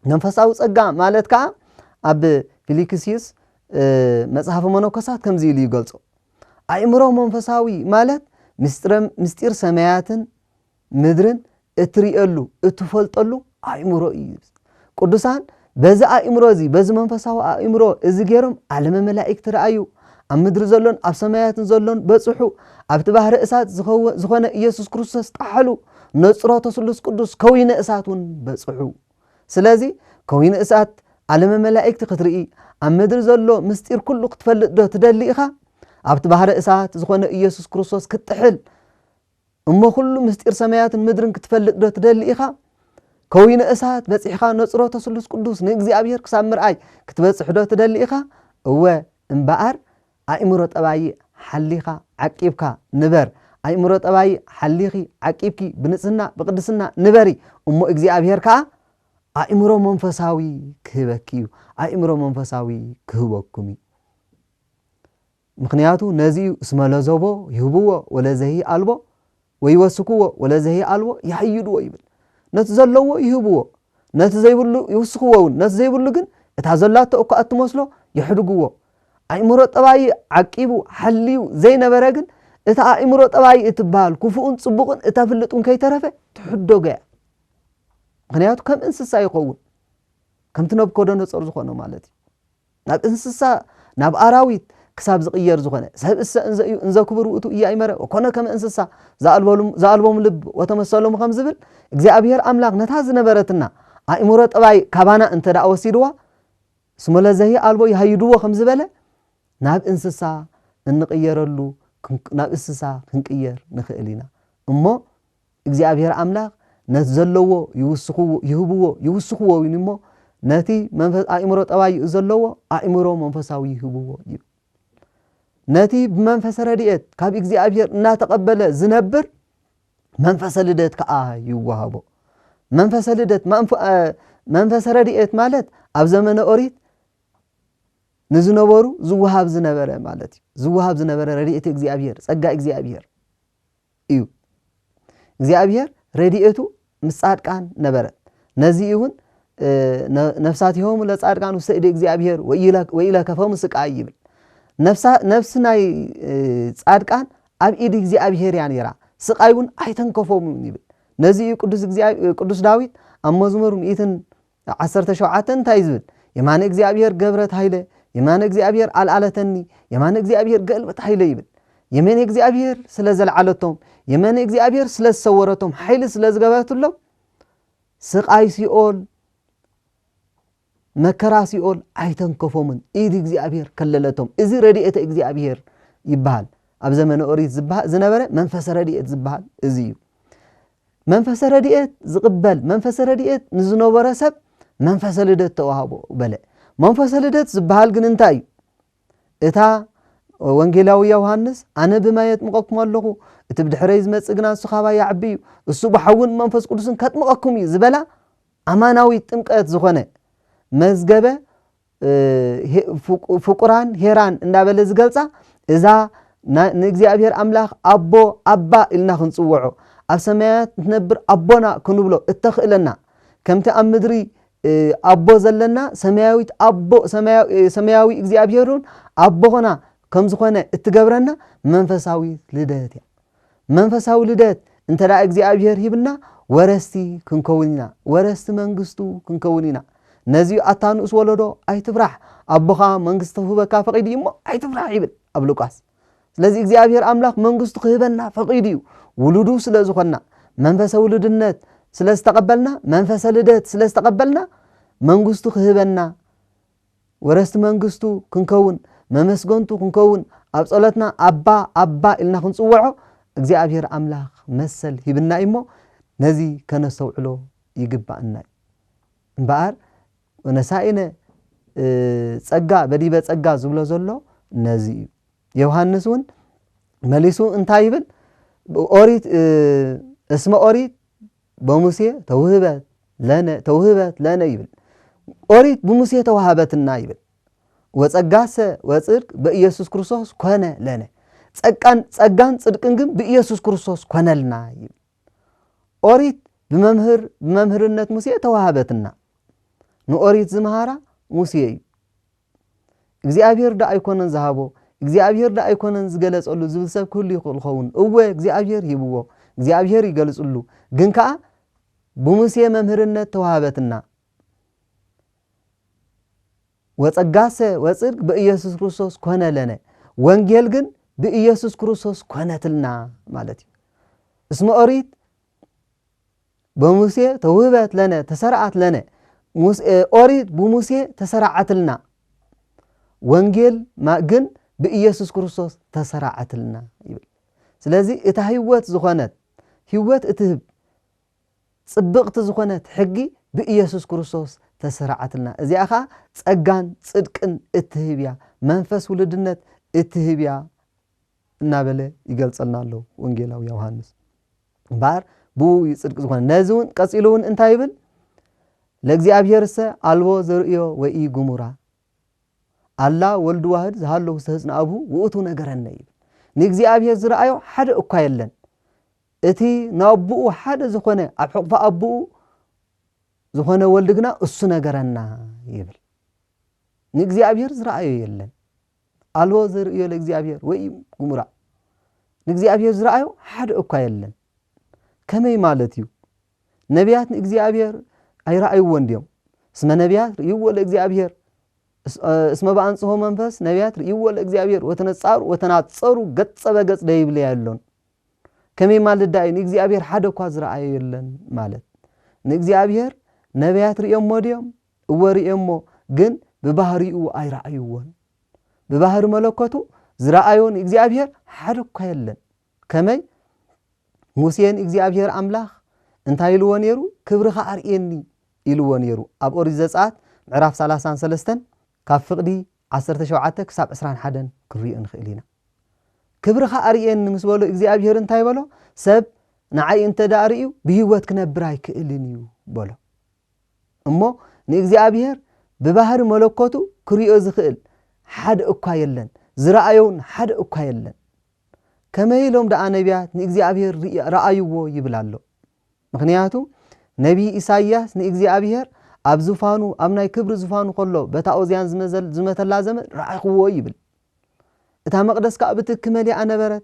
መንፈሳዊ ጸጋ ማለት ከኣ ኣብ ፊልክስዩስ፣ እ፣ መጽሓፈ መነኮሳት ከምዚ ኢሉ ይገልጾ። ኣእምሮ መንፈሳዊ ማለት ምስጢረ-፣ ምስጢር ሰማያትን ምድርን እትርእየሉ፣ እትፈልጠሉ ኣእምሮ እዩ። ቅዱሳን በዚ ኣእምሮ እዚ፣ በዚ መንፈሳዊ ኣእምሮ እዚ ገይሮም ዓለመ መላእክት ረኣዩ፣ ኣብ ምድሪ ዘሎን ኣብ ሰማያትን ዘሎን በጽሑ፣ ኣብቲ ባህሪ እሳት ዝኸወ-፣ ዝኾነ ኢየሱስ ክርስቶስ ጠሓሉ፣ ነጽሮተ ስሉስ ቅዱስ ከዊነ እሳት እውን በጽሑ። ስለዚ ከዊነ እሳት ዓለመ መላእክቲ ክትርኢ፣ ኣብ ምድሪ ዘሎ ምስጢር ኩሉ ክትፈልጥ ዶ ትደሊ ኢኻ? ኣብቲ ባህሪ እሳት ዝኾነ ኢየሱስ ክርስቶስ ክትጥሕል፣ እሞ ኩሉ ምስጢር ሰማያትን ምድርን ክትፈልጥ ዶ ትደሊ ኢኻ? ከዊነ እሳት በጺሕኻ ነጽሮተ ስሉስ ቅዱስ ንእግዚኣብሔር ክሳብ ምርኣይ ክትበጽሕ ዶ ትደሊ ኢኻ? እወ እምበኣር፣ ኣእምሮ ጠባይ ሓሊኻ ዓቂብካ ንበር። ኣእምሮ ጠባይ ሓሊኺ ዓቂብኪ ብንጽህና ብቅድስና ንበሪ። እሞ እግዚኣብሔር ከኣ ኣእምሮ መንፈሳዊ ክህበኪ እዩ። ኣእምሮ መንፈሳዊ ክህበኩም እዩ። ምኽንያቱ ነዚ እዩ፣ እስመ ለዘቦ ይህብዎ ወለዘሂ ኣልቦ፣ ወይወስክዎ ወለዘሂ ኣልቦ ይሃይድዎ ይብል። ነቲ ዘለዎ ይህብዎ፣ ነቲ ዘይብሉ ይውስኽዎ እውን። ነቲ ዘይብሉ ግን እታ ዘላቶ እኳ እትመስሎ የሕድግዎ። ኣእምሮ ጠባይ ዓቂቡ ሓልዩ ዘይነበረ ግን፣ እታ ኣእምሮ ጠባይ እትበሃል ክፉእን ጽቡቕን እተፍልጥ እውን ከይተረፈ ትሕደጎ እያ። ምኽንያቱ ከም እንስሳ ይኸውን፣ ከምቲ ነብኮደነጾር ዝኾነ ማለት እዩ። ናብ እንስሳ፣ ናብ ኣራዊት ክሳብ ዝቕየር ዝኾነ፣ ሰብ እሰ እንዘ እዩ፣ እንዘ ክቡር ውእቱ እያእመረ ወኮነ ከመ እንስሳ፣ ዘኣልቦ-፣ ዘኣልቦም ልብ ወተመሰሎም ከም ዝብል፣ እግዚኣብሔር ኣምላኽ ነታ ዝነበረትና ኣእምሮ ጠባይ ካባና እንተ ደኣ ወሲድዋ፣ እስመ ለዘሂ ኣልቦ ይሃይድዎ ከም ዝበለ፣ ናብ እንስሳ እንቕየረሉ፣ ክን-፣ ናብ እንስሳ ክንቅየር ንኽእል ኢና። እሞ እግዚኣብሔር ኣምላኽ ነቲ ዘለዎ ይውስኽዎ፣ ይህብዎ፣ ይውስኽዎ እውን እሞ፣ ነቲ መንፈስ ኣእምሮ ጠባይኡ ዘለዎ ኣእምሮ መንፈሳዊ ይህብዎ እዩ። ነቲ ብመንፈሰ ረድኤት ካብ እግዚኣብሔር እናተቐበለ ዝነብር መንፈሰ ልደት ከኣ ይወሃቦ። መንፈሰ ልደት፣ መንፈ-፣ እ፣ መንፈሰ ረድኤት ማለት ኣብ ዘመነ ኦሪት ንዝነበሩ ዝወሃብ ዝነበረ ማለት እዩ። ዝወሃብ ዝነበረ ረድኤት እግዚኣብሔር፣ ጸጋ እግዚኣብሔር እዩ። እግዚኣብሔር ረድኤቱ ምስ ጻድቃን ነበረት። ነዚ እውን፣ እ፣ ነ-፣ ነፍሳቲሆሙ ለጻድቃን ውስተ ኢደ እግዚኣብሔር ወኢለ-፣ ወኢለከፈሙ ስቃይ ይብል። ነፍሳ-፣ ነፍሲ ናይ፣ እ፣ ጻድቃን ኣብ ኢድ እግዚኣብሔር እያ ነይራ፣ ስቃይ እውን ኣይተንከፎምን ይብል። ነዚ እዩ ቅዱስ እግዚኣብ-፣ ቅዱስ ዳዊት ኣብ መዝሙር ሚእትን ዓሰርተ ሸውዓተ እንታይ ዝብል? የማነ እግዚኣብሔር ገብረት ኃይለ፣ የማነ እግዚኣብሔር ኣልዓለተኒ፣ የማነ እግዚኣብሔር ገልበት ኃይለ ይብል። የማነ እግዚኣብሔር ስለ ዘልዓለቶም፣ የማነ እግዚኣብሔር ስለ ዝሰወረቶም፣ ኃይሊ ስለ ዝገበረትሎም፣ ስቃይ ሲኦል፣ መከራ ሲኦል ኣይተንከፎምን፣ ኢድ እግዚኣብሔር ከለለቶም። እዚ ረድኤተ እግዚኣብሔር ይበሃል። ኣብ ዘመነ ኦሪት ዝበሃ-፣ ዝነበረ መንፈሰ ረድኤት ዝበሃል እዚ እዩ። መንፈሰ ረድኤት ዝቕበል፣ መንፈሰ ረድኤት ንዝነበረ ሰብ መንፈሰ ልደት ተዋህቦ በለ። መንፈሰ ልደት ዝበሃል ግን እንታይ እዩ? እታ ወንጌላዊ ዮሃንስ፣ "ኣነ ብማይ የጥምቐኩም ኣለኹ፣ እቲ ብድሕረይ ዝመጽእ ግና ንሱ ካባይ ይዓቢ እዩ፣ እሱ ብሓውን መንፈስ ቅዱስን ከጥምቐኩም እዩ" ዝበላ ኣማናዊት ጥምቀት ዝኾነ መዝገበ፣ እ፣ ሄ-፣ ፍቁ-፣ ፍቁራን ሄራን እንዳበለ ዝገልጻ፣ እዛ ና-፣ ንእግዚኣብሔር ኣምላኽ ኣቦ፣ ኣባ ኢልና ክንጽውዖ፣ ኣብ ሰማያት እትነብር ኣቦና ክንብሎ እተኽእለና፣ ከምቲ ኣብ ምድሪ፣ እ፣ ኣቦ ዘለና፣ ሰማያዊት ኣቦ፣ ሰማያዊ፣ እ፣ ሰማያዊ እግዚኣብሔር እውን ኣቦና ከም ዝኾነ እትገብረና መንፈሳዊት ልደት እያ። መንፈሳዊ ልደት እንተ ደኣ እግዚኣብሔር ሂብና፣ ወረስቲ ክንከውን ኢና፣ ወረስቲ መንግስቱ ክንከውን ኢና። ነዚ ኣታ ንኡስ ወለዶ ኣይትፍራሕ፣ ኣቦኻ መንግስቲ ክህበካ ፈቒዱ እዩ እሞ ኣይትፍራሕ ይብል ኣብ ሉቃስ። ስለዚ እግዚኣብሔር ኣምላኽ መንግስቱ ክህበና ፈቒዱ እዩ። ውሉዱ ስለ ዝኾንና፣ መንፈሰ ውሉድነት ስለ ዝተቐበልና፣ መንፈሰ ልደት ስለ ዝተቐበልና፣ መንግስቱ ክህበና፣ ወረስቲ መንግስቱ ክንከውን፣ መመስገንቱ ክንከውን፣ ኣብ ጸሎትና ኣባ ኣባ ኢልና ክንጽውዖ እግዚኣብሔር ኣምላኽ መሰል ሂብና እዩ እሞ፣ ነዚ ከነስተውዕሎ ይግባእና እዩ። እምበኣር ወነሳኢነ፣ እ፣ ጸጋ በዲበ ጸጋ ዝብሎ ዘሎ ነዚ እዩ። ዮሃንስ እውን መሊሱ እንታይ ይብል? ኦሪት፣ እ፣ እስመ ኦሪት በሙሴ ተውህበት ለነ፣ ተውህበት ለነ ይብል። ኦሪት ብሙሴ ተዋሃበትና ይብል። ወጸጋሰ ወጽድቅ በኢየሱስ ክርስቶስ ኮነ ለነ። ጸጋን፣ ጸጋን ጽድቅን ግን ብኢየሱስ ክርስቶስ ኮነልና ይብል። ኦሪት ብመምህር፣ ብመምህርነት ሙሴ ተዋሃበትና። ንኦሪት ዝመሃራ ሙሴ እዩ። እግዚኣብሔር ዶ ኣይኮነን ዝሃቦ? እግዚኣብሔር ዶ ኣይኮነን ዝገለጸሉ ዝብል ሰብ ክህሉ ይኽእል ይኸውን። እወ፣ እግዚኣብሔር ሂብዎ፣ እግዚኣብሔር ይገልጽሉ። ግን ከኣ ብሙሴ መምህርነት ተዋሃበትና። ወጸጋሰ ወጽድቅ በኢየሱስ ክርስቶስ ኮነ ለነ። ወንጌል ግን ብኢየሱስ ክርስቶስ ኮነትልና ማለት እዩ። እስመ ኦሪት በሙሴ ተውህበት ለነ፣ ተሰርዓት ለነ። ሙስ-፣ እ፣ ኦሪት ብሙሴ ተሰራዓትልና፣ ወንጌል ማ-፣ ግን ብኢየሱስ ክርስቶስ ተሰራዓትልና ይብል። ስለዚ እታ ህይወት ዝኾነት፣ ህይወት እትህብ ጽብቕቲ ዝኾነት ሕጊ ብኢየሱስ ክርስቶስ ተሰራዓትልና። እዚኣ ኸኣ ጸጋን ጽድቅን እትህብ እያ፣ መንፈስ ውሉድነት እትህብ እያ እናበለ ይገልጸልና ኣሎ ወንጌላዊ ዮሃንስ። እምበኣር ብኡ እዩ ጽድቂ ዝኾነ። ነዚ እውን ቀጺሉ እውን እንታይ ይብል? ለእግዚኣብሔርሰ ኣልቦ ዘርእዮ ወኢ ግሙራ፣ ኣላ ወልድ ዋህድ ዝሃሎ ውስተ ህጽን ኣብሁ ውእቱ ነገረነ ይብል። ንእግዚኣብሔር ዝረኣዮ ሓደ እኳ የለን። እቲ ናብኡ ሓደ ዝኾነ፣ ኣብ ሕቕፊ ኣቦኡ ዝኾነ ወልድ ግና እሱ ነገረና ይብል። ንእግዚኣብሔር ዝረኣዮ የለን። ኣልቦ ዘርእዮ ለእግዚኣብሔር ወይ ግሙራ። ንእግዚኣብሔር ዝረኣዮ ሓደ እኳ የለን። ከመይ ማለት እዩ? ነቢያት ንእግዚኣብሔር ኣይረኣይዎን ድዮም? እስመ ነቢያት ርእይዎ ለእግዚኣብሔር። እስ-፣ እ፣ እስመ በአንጽሖ መንፈስ ነቢያት ርእይዎ ለእግዚኣብሔር ወተነጻሩ፣ ወተናጸሩ ገጸ በገጽ ደይብለያ የሎን። ከመይ ማለት ደኣ እዩ? ንእግዚኣብሔር ሓደ እኳ ዝረኣዮ የለን ማለት። ንእግዚኣብሔር ነቢያት ርእዮሞ ድዮም? እወ ርእዮሞ፣ ግን ብባህሪኡ ኣይረኣይዎን። ብባህሪ መለኮቱ ዝረኣዮ ንእግዚኣብሔር ሓደ እኳ የለን። ከመይ? ሙሴ ንእግዚኣብሔር ኣምላኽ እንታይ ኢልዎ ነይሩ? ክብርኻ ኣርእየኒ ኢልዎ ነይሩ። ኣብ ኦሪት ዘጸኣት ምዕራፍ ሰላሳን ሰለስተን ካብ ፍቕዲ ዓሰርተ ሸውዓተ ክሳብ ዕስራን ሓደን ክንሪኦ ንኽእል ኢና። ክብርኻ ኣርእየኒ ምስ በሎ እግዚኣብሔር እንታይ በሎ? ሰብ ንዓይ እንተ ደኣ ርእዩ ብህይወት ክነብር ኣይክእልን እዩ በሎ። እሞ ንእግዚኣብሔር ብባህሪ መለኮቱ ክርእዮ ዝኽእል ሓደ እኳ የለን፣ ዝረኣዮውን ሓደ እኳ የለን። ከመይ ኢሎም ደኣ ነቢያት ንእግዚኣብሔር ርኢ-፣ ረኣይዎ ይብል ኣሎ? ምኽንያቱ ነቢይ ኢሳይያስ ንእግዚኣብሔር ኣብ ዙፋኑ፣ ኣብ ናይ ክብሪ ዙፋኑ ከሎ በታ ኦዝያን ዝመዘል-፣ ዝመተላ ዘመን ረኣኽዎ ይብል። እታ መቕደስ ከኣ ብትኪ መሊኣ ነበረት።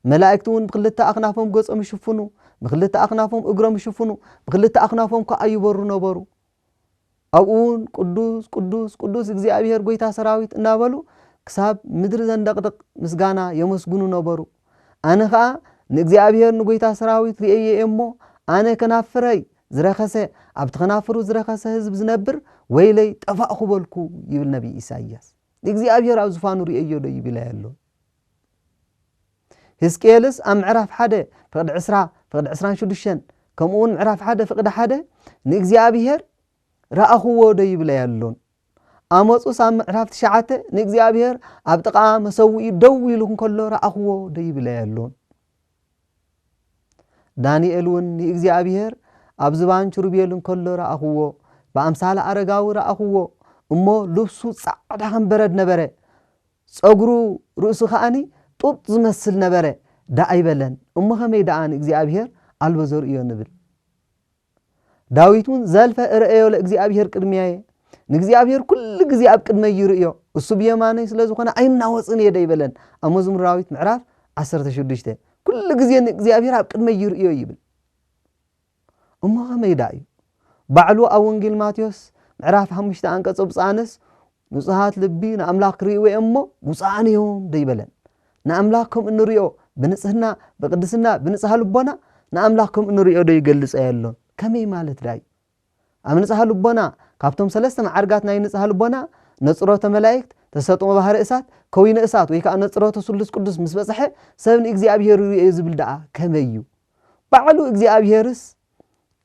መላእክቲ እውን ብክልተ ኣኽናፎም ገጾም ይሽፍኑ፣ ብክልተ ኣኽናፎም እግሮም ይሽፍኑ፣ ብክልተ ኣኽናፎም ከኣ ይበሩ ነበሩ። ኣብኡ እውን ቅዱስ፣ ቅዱስ፣ ቅዱስ እግዚኣብሔር ጐይታ ሰራዊት እናበሉ ክሳብ ምድሪ ዘንደቕድቕ ምስጋና የመስግኑ ነበሩ። ኣነ ኸኣ ንእግዚኣብሔር ንጐይታ ሰራዊት ርእየዮ እየ እሞ፣ ኣነ ከናፍረይ ዝረኸሰ፣ ኣብቲ ከናፍሩ ዝረኸሰ ህዝቢ ዝነብር ወይለይ ጠፋእኹ በልኩ ይብል ነቢይ ኢሳይያስ። ንእግዚኣብሔር ኣብ ዙፋኑ ርእየዮ ዶ ይብለዮ ኣሎ? ህዝቅኤልስ ኣብ ምዕራፍ ሓደ ፍቕዲ ዕስራ፣ ፍቕዲ ዕስራን ሽዱሽተን፣ ከምኡ እውን ምዕራፍ ሓደ ፍቕዲ ሓደ ንእግዚኣብሔር ረኣኽዎ ዶ ይብለዮ ኣሎን? ኣሞጽስ ኣብ ምዕራፍ ትሽዓተ ንእግዚኣብሔር ኣብ ጥቓ መሰውኢ ደው ኢሉ እንከሎ ረኣኽዎ ዶ ይብለዮ ኣሎን? ዳንኤል እውን ንእግዚኣብሔር ኣብ ዝባን ኪሩቤል እንከሎ ረኣኽዎ፣ ብኣምሳለ ኣረጋዊ ረኣኽዎ፣ እሞ ልብሱ ጻዕዳ ከም በረድ ነበረ፣ ጸጉሩ ርእሱ ከኣኒ ጡጥ ዝመስል ነበረ፣ ደኣ ኣይበለን። እሞ ከመይ ደኣ ንእግዚኣብሔር ኣልቦ ዘርእዮ ንብል? ዳዊት እውን ዘልፈ እርእዮ ለእግዚኣብሔር ቅድሚያየ፣ ንእግዚኣብሔር ኩሉ ግዜ ኣብ ቅድመይ ይርእዮ፣ እሱ ብየማነይ ስለ ዝኾነ ኣይናወጽን እየ ዶ ኣይበለን? ኣብ መዝሙር ዳዊት ምዕራፍ ዓሰርተ ሽዱሽተ ኩሉ ግዜ ንእግዚኣብሔር ኣብ ቅድመይ ይርእዮ ይብል። እሞ ከመይ ደኣ እዩ? ባዕሉ ኣብ ወንጌል ማቴዎስ ምዕራፍ ሓሙሽተ ኣንቀጽ ብጻንስ ንጹሃት ልቢ ንኣምላኽ ክርእይዎ እዮም እሞ ውጹኣን እዮም ዶ ኣይበለን? ንኣምላኽ ከም እንርእዮ ብንጽህና፣ ብቅድስና፣ ብንጽሃ ልቦና ንኣምላኽ ከም እንርእዮ ዶ ይገልጸ የሎን? ከመይ ማለት ደኣ እዩ? ኣብ ንጽሃ ልቦና ካብቶም ሰለስተ መዓርጋት ናይ ንጽሃ ልቦና ነጽሮተ መላእክት፣ ተሰጥኦ ባህሪ እሳት፣ ከዊነ እሳት ወይ ከኣ ነጽሮተ ስሉስ ቅዱስ ምስ በጽሐ ሰብ ንእግዚኣብሔር ይርእዮ ዝብል ደኣ ከመይ እዩ? ባዕሉ እግዚኣብሔርስ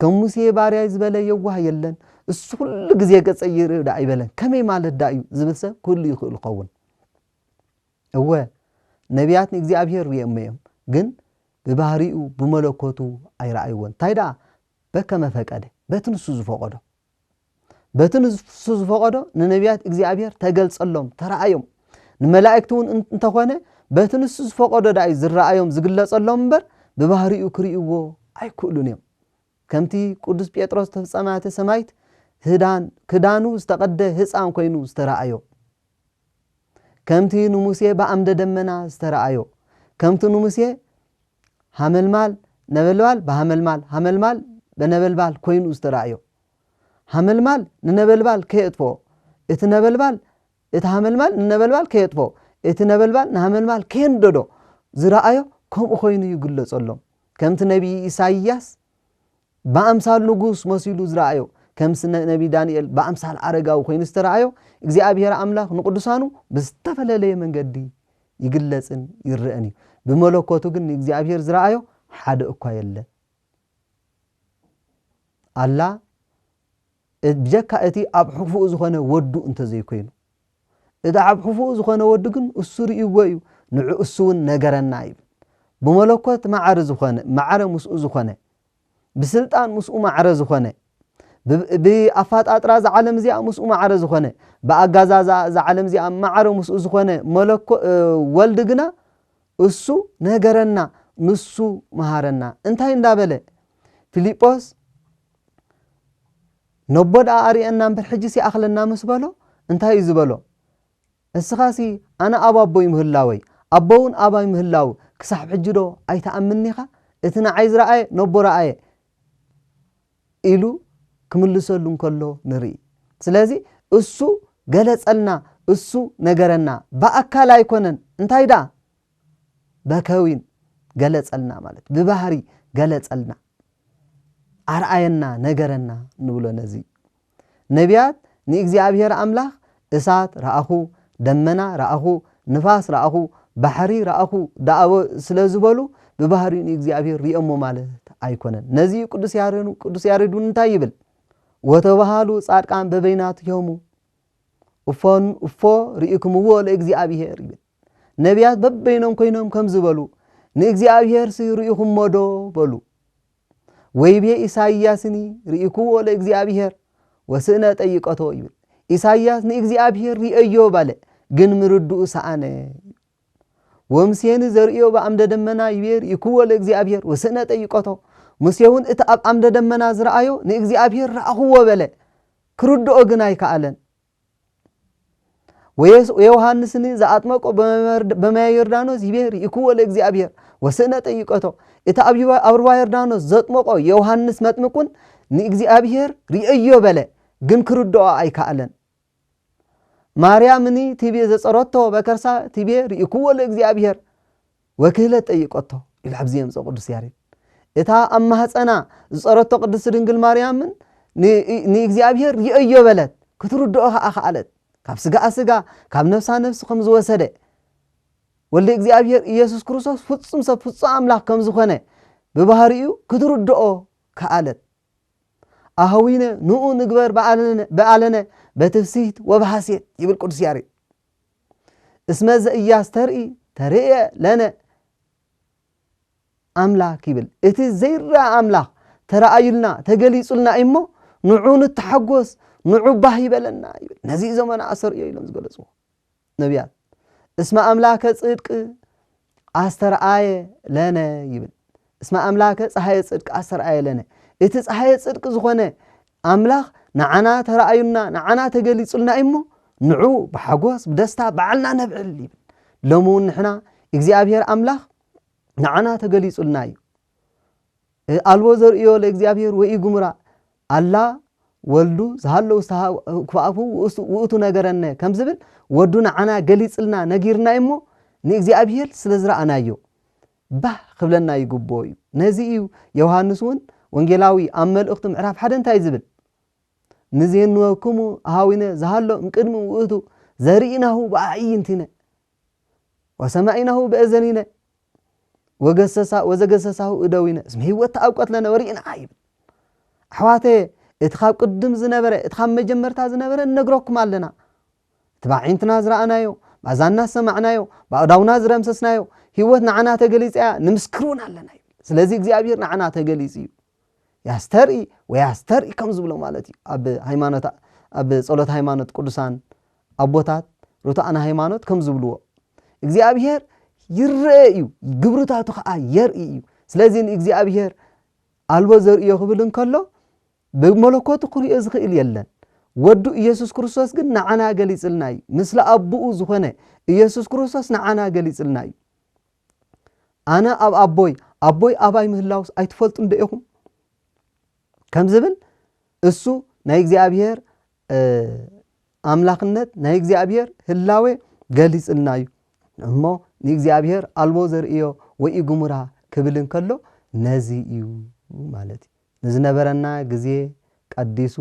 ከም ሙሴ ባርያይ ዝበለ የዋህ የለን፣ እሱ ኩሉ ግዜ ገጸይ ይርኢ ደኣ ኣይበለን። ከመይ ማለት ደኣ እዩ ዝብል ሰብ ክህሉ ይኽእል ይኸውን። እወ ነቢያት ንእግዚኣብሔር ርእዮሞ እዮም፣ ግን ብባህሪኡ ብመለኮቱ ኣይረኣይዎን። እንታይ ደኣ በከመ ፈቀደ፣ በቲ ንሱ ዝፈቐዶ በቲ ንሱ ዝፈቐዶ ንነቢያት እግዚኣብሔር ተገልጸሎም፣ ተረኣዮም። ንመላእክቲ እውን እን- እንተኾነ በቲ ንሱ ዝፈቐዶ ደኣ እዩ ዝረኣዮም፣ ዝግለጸሎም እምበር ብባህሪኡ ክርእይዎ ኣይክእሉን እዮም። ከምቲ ቅዱስ ጴጥሮስ ተፍጸማተ ሰማይት ህዳን ክዳኑ ዝተቐደ ህፃን ኮይኑ ዝተረኣዮ፣ ከምቲ ንሙሴ ብኣምደ ደመና ዝተረኣዮ፣ ከምቲ ንሙሴ ሃመልማል ነበልባል ብሃመልማል ሃመልማል ብነበልባል ኮይኑ ዝተረኣዮ፣ ሃመልማል ንነበልባል ከየጥፍኦ፣ እቲ ነበልባል እቲ ሃመልማል ንነበልባል ከየጥፍኦ፣ እቲ ነበልባል ንሃመልማል ከየንደዶ ዝረኣዮ ከምኡ ኮይኑ ይግለጸሎም። ከምቲ ነቢይ ኢሳይያስ ብኣምሳል ንጉስ መሲሉ ዝረኣዮ፣ ከም ስነ ነቢ ዳንኤል ብኣምሳል ኣረጋዊ ኮይኑ ዝተረኣዮ እግዚኣብሔር ኣምላኽ ንቅዱሳኑ ብዝተፈላለየ መንገዲ ይግለጽን ይረአን እዩ። ብመለኮቱ ግን ንእግዚኣብሔር ዝረኣዮ ሓደ እኳ የለን። ኣላ እ- ብጀካ እቲ ኣብ ሕፉኡ ዝኾነ ወዱ እንተዘይኮይኑ፣ እቲ ኣብ ሕፉኡ ዝኾነ ወዱ ግን እሱ ርእይዎ እዩ፣ ንዑ እሱ እውን ነገረና ይብል። ብመለኮት ማዕረ ዝኾነ ማዕረ ምስኡ ዝኾነ ብስልጣን ምስኡ ማዕረ ዝኾነ፣ ብ- ብኣፈጣጥራ እዛ ዓለም እዚኣ ምስኡ ማዕረ ዝኾነ፣ ብኣጋዛዛ እዛ ዓለም እዚኣ ማዕረ ምስኡ ዝኾነ መለኮ እ፣ ወልድ ግና እሱ ነገረና፣ ንሱ መሃረና እንታይ እንዳበለ ፊልጶስ ነቦ ደኣ ኣርእየና እምበር ሕጂስ ይኣኽለና ምስ በሎ እንታይ እዩ ዝበሎ? እስኻሲ ኣነ ኣብ ኣቦይ ምህላወይ ኣቦ እውን ኣባይ ምህላው ክሳብ ሕጂ ዶ ኣይትኣምንኒ ኢኻ? እቲ ንዓይ ዝረኣየ ነቦ ረኣየ ኢሉ ክምልሰሉ እንከሎ ንርኢ። ስለዚ እሱ ገለጸልና፣ እሱ ነገረና፣ ብኣካል ኣይኮነን። እንታይ ደኣ በከዊን ገለጸልና ማለት ብባህሪ ገለጸልና፣ ኣርኣየና፣ ነገረና ንብሎ ነዚ። ነቢያት ንእግዚኣብሔር ኣምላኽ እሳት ረኣኹ፣ ደመና ረኣኹ፣ ንፋስ ረኣኹ፣ ባሕሪ ረኣኹ ደኣበ ስለ ዝበሉ ብባህሪኡ ንእግዚኣብሔር ሪኦሞ ማለት ኣይኮነን። ነዚ እዩ ቅዱስ ያሬድ ቅዱስ ያሬድ እውን እንታይ ይብል? ወተባሃሉ ጻድቃን በበይናቲሆሙ እፎን እፎ ርኢክምዎ ለእግዚኣብሔር ይብል። ነቢያት በበይኖም ኮይኖም ከም ዝበሉ ንእግዚኣብሔር ሲ ርኢኹሞ ዶ በሉ። ወይቤ ኢሳይያስኒ ርኢክዎ ለእግዚኣብሔር ወስእነ ጠይቀቶ ይብል። ኢሳይያስ ንእግዚኣብሔር ሪእዮ ባለ ግን ምርድኡ ሰኣነ። ወምሴኒ ዘርእዮ በአምደ ደመና ይቤ ርኢክዎ ለእግዚኣብሔር ወስእነ ጠይቀቶ። ሙሴ እውን እቲ ኣብ ኣምደ ደመና ዝረኣዮ ንእግዚኣብሔር ረኣኽዎ በለ፣ ክርድኦ ግን ኣይከኣለን። ወየስ- ወዮሃንስኒ ዘኣጥመቆ በመመርድ- በማየ ዮርዳኖስ ይቤ ርኢክዎ ለእግዚኣብሔር ወስእነ ጠይቀቶ። እቲ ኣብ ዩባ- ኣብ ሩባ ዮርዳኖስ ዘጥመቆ ዮሃንስ መጥምቁን ንእግዚኣብሔር ርእዮ በለ፣ ግን ክርድኦ ኣይከኣለን። ማርያምኒ ቲቤ ዘጸረቶ በከርሳ ቲቤ ርኢክዎ ለእግዚኣብሔር ወክህለት ጠይቀቶ ኢሉ ኣብዚ የምጽኦ ቅዱስ ያሬድ። እታ ኣብ ማህፀና ዝጸረቶ ቅድስቲ ድንግል ማርያምን ን- ንእግዚኣብሔር ርእዮ በለት፣ ክትርድኦ ኸዓ ከኣለት። ካብ ስጋኣ ስጋ ካብ ነፍሳ ነፍሲ ከም ዝወሰደ ወልደ እግዚኣብሔር ኢየሱስ ክርስቶስ ፍጹም ሰብ ፍጹም ኣምላኽ ከም ዝኾነ ብባህሪኡ ክትርድኦ ከኣለት። ኣህዊነ ንኡ ንግበር በኣለነ በትፍሲት ወበሃሴት ይብል ቅዱስ ያሬድ። እስመ ዘኢያስተርኢ ተርእየ ለነ ኣምላክ ይብል። እቲ ዘይረኣ ኣምላኽ ተረኣዩልና ተገሊጹልና እሞ ንዑ ንተሓጎስ ንዑ ባህ ይበለና ይብል። ነዚ እዩ ዘመነ ኣሰርዮ ኢሎም ዝገለጽዎ ነቢያት። እስመ ኣምላከ ጽድቅ ኣስተርኣየ ለነ ይብል። እስመ ኣምላከ ፀሃየ ጽድቅ ኣስተርኣየ ለነ፣ እቲ ፀሃየ ጽድቅ ዝኾነ ኣምላኽ ንዓና ተራእዩና፣ ንዓና ተገሊጹልና እዩ እሞ፣ ንዑ ብሓጎስ ብደስታ በዓልና ነብዕል ይብል። ሎሚ እውን ንሕና እግዚኣብሔር ኣምላኽ ንዓና ተገሊጹልና እዩ። እ፣ ኣልቦ ዘርእዮ ለእግዚኣብሔር ወኢጉምራ ኣላ ወልዱ ዝሃሎ ውስተ ሀ-፣ ክፍአፉ ውእቱ፣ ውእቱ ነገረነ ከም ዝብል፣ ወዱ ንዓና ገሊጽልና ነጊርና እዩ እሞ፣ ንእግዚኣብሔር ስለ ዝረኣናዮ ባህ ክብለና ይግብኦ እዩ። ነዚ እዩ ዮሃንስ እውን ወንጌላዊ ኣብ መልእኽቱ ምዕራፍ ሓደ እንታይ ዝብል? "ንዜንወክሙ ኣሃዊነ ዝሃሎ እምቅድሚ ውእቱ ዘርኢናሁ ብኣዕይንቲነ ወሰማዒናሁ ብእዘኒነ ወገሰሳ-፣ ወዘገሰሳሁ እደዊነ እስመ ህይወት ተኣብቀት ለነ ወርኢና" ይብል። ኣሕዋተየ፣ እቲ ካብ ቅድም ዝነበረ፣ እቲ ካብ መጀመርታ ዝነበረ ንነግረኩም ኣለና። እቲ ብኣዒንትና ዝረኣናዮ፣ ብኣዛንና ዝሰማዕናዮ፣ ብኣእዳውና ዝረምሰስናዮ፣ ህይወት ንዓና ተገሊጻ እያ፣ ንምስክር እውን ኣለና ይብል። ስለዚ እግዚኣብሔር ንዓና ተገሊጹ እዩ። ያስተርኢ ወያስተርኢ ከም ዝብሎ ማለት እዩ። ኣብ ሃይማኖት፣ ኣብ ጸሎት ሃይማኖት ቅዱሳን ኣቦታት ርቱዓን ሃይማኖት ከም ዝብልዎ፣ እግዚኣብሔር ይረአ እዩ፣ ግብርታቱ ኸዓ የርኢ እዩ። ስለዚ ንእግዚኣብሔር ኣልቦ ዘርእዮ ክብል እንከሎ፣ ብመለኮቱ ክርእዮ ዝኽእል የለን። ወዱ ኢየሱስ ክርስቶስ ግን ንዓና ገሊጽልና እዩ። ምስለ ኣቦኡ ዝኾነ ኢየሱስ ክርስቶስ ንዓና ገሊጽልና እዩ። "ኣነ ኣብ ኣቦይ፣ ኣቦይ ኣባይ ምህላውስ ኣይትፈልጡን ዶ ኢኹም?" ከም ዝብል፣ እሱ ናይ እግዚኣብሔር፣ እ፣ ኣምላኽነት፣ ናይ እግዚኣብሔር ህላዌ ገሊጽልና እዩ። እሞ ንእግዚኣብሔር ኣልቦ ዘርእዮ ወኢጉምራ ክብል እንከሎ፣ ነዚ እዩ ማለት እዩ። ንዝነበረና ግዜ ቀዲሱ፣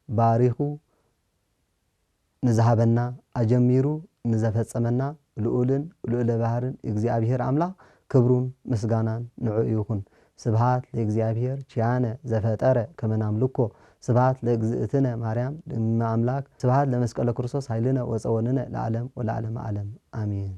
ባሪኹ፣ ንዝሃበና፣ ኣጀሚሩ ንዘፈጸመና ልዑልን ልዑለ ባህርን እግዚኣብሔር ኣምላኽ ክብሩን ምስጋናን ንዕኡ ይኹን። ስብሃት ለእግዚኣብሔር ኪያነ ዘፈጠረ ከመ ናምልኮ። ስብሃት ለእግዝእትነ ማርያም እመ ኣምላክ። ስብሃት ለመስቀለ ክርስቶስ ኃይልነ ወጸወንነ ለዓለም ወለዓለመ ዓለም። ኣሜን።